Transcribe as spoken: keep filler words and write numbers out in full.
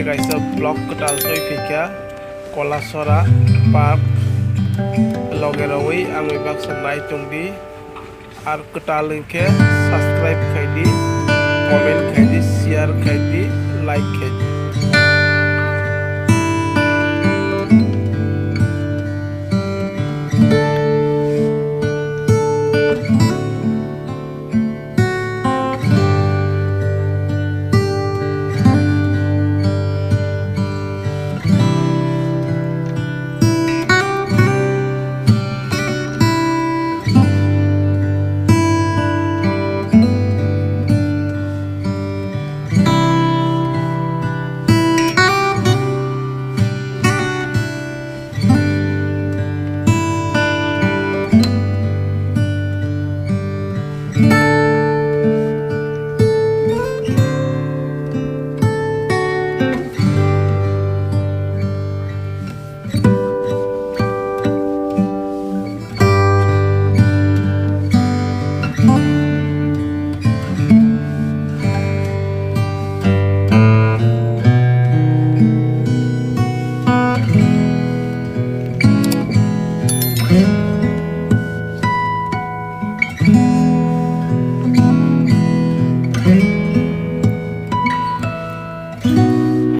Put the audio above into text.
Kaisa vlog kwtal twi phikha Kolasora Park loge rwi ang bai baksa nai tongdi. Ar kwtal hwnkhe subscribe khaidi, comment khaidi, share khaidi, like khaidi.